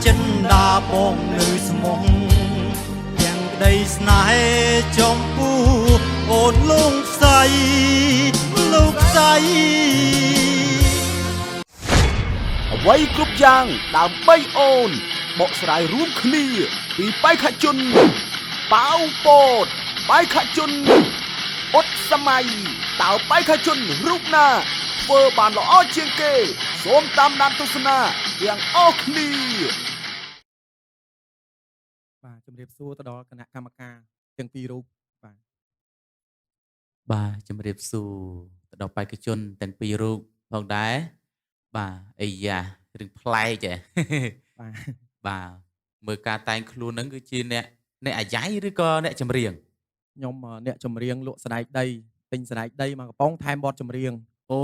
ចិនដាបងនៅស្មងទាំងក្តីស្នេហ៍ចំពោះអូនលងផ្សៃលោកផ្សៃ អ្វីគ្រប់យ៉ាងដើម្បីអូនបកស្រាយរួមគ្នាពីបេក្ខជនប៉ាវពោតបេក្ខជនអ៊ុតសម័យតើបេក្ខជនរូបណាធ្វើបានល្អជាងគេសូមតាមដានទស្សនាទាំងអស់គ្នា បាទជំរាបសួរទៅដល់គណៈកម្មការទាំងពីររូបបាទ បាទជំរាបសួរទៅដល់បេក្ខជនទាំងពីររូបផងដែរបាទអាយ៉ារឿងប្លែកហ៎ បាទ បាទមើលការតែងខ្លួនហ្នឹងគឺជាអ្នកអាយ៉ៃឬក៏អ្នកចម្រៀង ខ្ញុំអ្នកចម្រៀងលក់ស្ដែកដីទិញស្ដែកដីមកកំប៉ុងថែមបទចម្រៀង អូ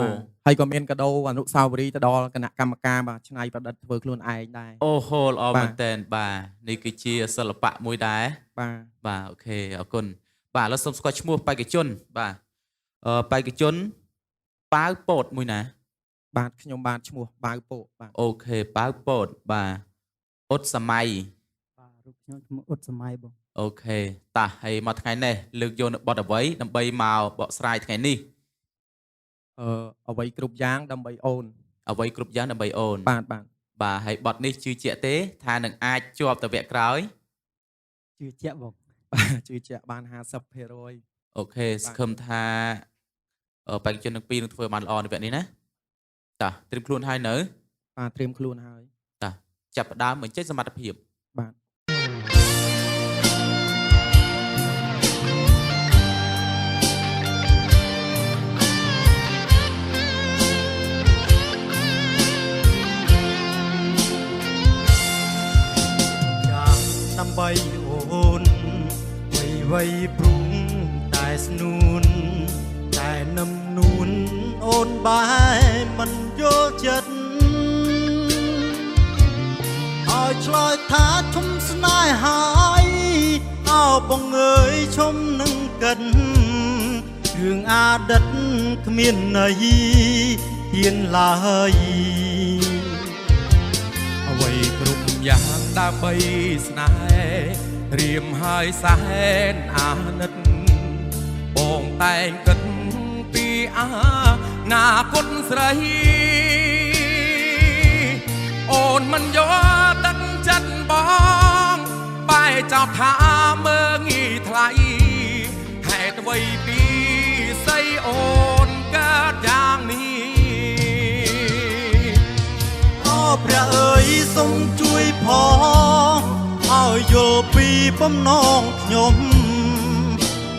បាទហើយក៏មានកាដូអនុស្សាវរីយ៍ទៅដល់គណៈកម្មការបាទច្នៃប្រឌិតធ្វើខ្លួនឯងដែរ អូហូល្អ បាទ មែនតើបាទនេះគឺជាសិល្បៈមួយដែរ បាទ បាទ OK អរគុណបាទឥឡូវសូមស្គាល់ឈ្មោះបេក្ខជនបាទបេក្ខជនប៉ាវពោតមួយណា បាទខ្ញុំបាទឈ្មោះបាវពោបាទ OK ប៉ាវពោតបាទអ៊ុតសម័យ បាទរូបខ្ញុំឈ្មោះអ៊ុតសម័យបង OK តាហើយមកថ្ងៃនេះលើកយកនៅបទអ្វីដើម្បីមកបកស្រាយថ្ងៃនេះ អឺអ្វីគ្រប់យ៉ាងដើម្បីអូន អ្វីគ្រប់យ៉ាងដើម្បីអូន បាទបាទ បាទហើយបទនេះជឿជាក់ទេ ថានឹងអាចជាប់ទៅវគ្គក្រោយ ជឿជាក់បង បាទជឿជាក់បាន50% OK សង្ឃឹមថាបេក្ខជនទាំងពីរនឹងធ្វើបានល្អនៅវគ្គនេះណាតាត្រៀមខ្លួនហើយនៅ បាទត្រៀមខ្លួនហើយ តាចាប់ផ្ដើមបញ្ចេញសមត្ថភាព បាទ យ៉ាងដើម្បីអូនវៃវៃព្រុងតែស្នួនតែនឹមនួនអូនបែមិនយល់ចិត្តឲ្យឆ្លើយថាឈុំស្នេហាយអោបងអើយឈុំនឹងកិនរឿងអាដិតគ្មានន័យហ៊ានឡើយ អ្វីគ្រប់យ៉ាងដើម្បីស្នេហ៍ត្រៀមហើយសែនអាណិតបងតែងគិតពីអានាគតស្រីអូនមិនយកទឹកចិត្តបងបែរចោទថាមើងងាយថ្លៃហេតុអ្វីពីស័យអូនកើតយ៉ាងនេះ អូព្រះអើយសូមជួយផងឲ្យយល់ពីបំណងខ្ញុំ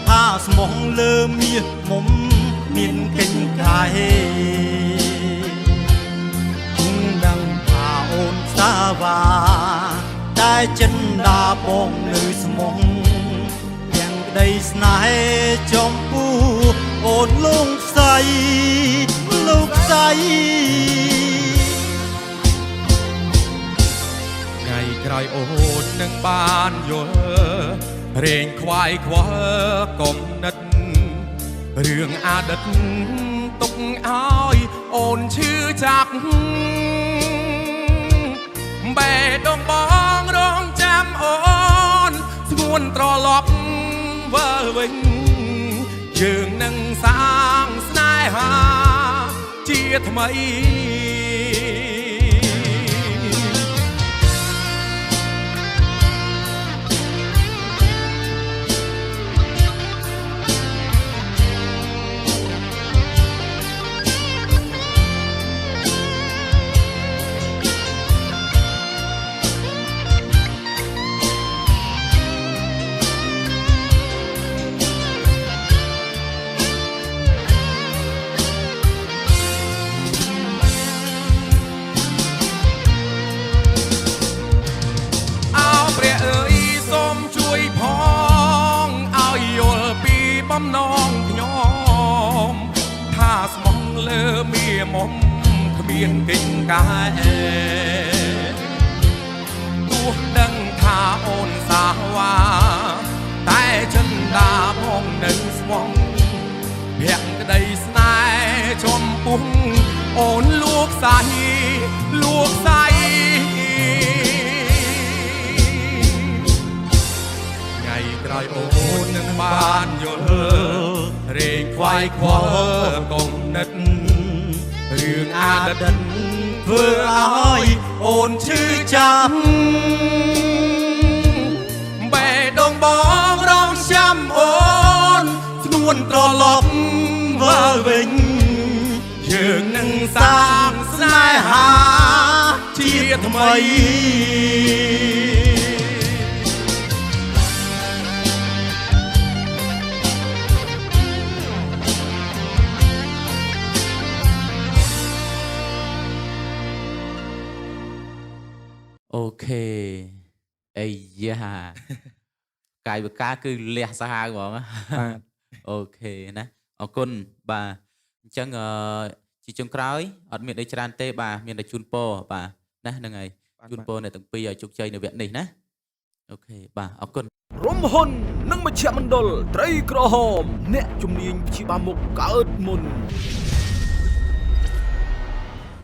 ថាស្មោះលើមាសមុំមានកិញកាយគង់ដឹងថាអូនសាវ៉ាតែចិនដាបងនៅស្មងទាំងក្តីស្នេហ៍ចំពោះអូនលងផ្សៃលោកផ្សៃ ថ្ងៃក្រោយអូននឹងបានយល់រែងខ្វាយខ្វល់កុំនិតរឿងអតីតទុកឲ្យអូនឈឺចាប់បែដងបងរងចាំអូនស្ងួនត្រឡប់វិលវិញយើងនឹងសាងស្នេហាជាថ្មី អោព្រះអើយសូមជួយផងឲ្យយល់ពីបំណងខ្ញុំថាស្មោះលើមាមុំគ្មានកិញកែទោះដឹងថាអូនសាវ៉ាតែចិនដាបងនៅស្មងភក្តីស្នេហ៍ចំពុះអូនលួកសៃលួកសៃ យអូននឹងបានយល់រេងខ្វាយខ្វល់កុំនឹករឿងអាដិតធ្វើឲ្យអូនឈឺចាប់បែដងបងរងចាំអូនស្ងួនត្រឡប់វិលវិញយើងនឹងសាងស្នេហាជាថ្មី OK អីយ៉ា កាយវិការគឺលះសាហាវហ្មង បាទ OK ណាអរគុណបាទអញ្ចឹងអឺជាចុងក្រោយអត់មានអីច្រើនទេបាទមានតែជូនពរបាទណាហ្នឹងហើយជូនពរអ្នកទាំងពីរឲ្យជោគជ័យនៅវគ្គនេះណា OK បាទអរគុណ រំហ៊ុននិងមជ្ឈមណ្ឌលត្រីក្រហម អ្នកជំនាញព្យាបាលមុខកើតមុន។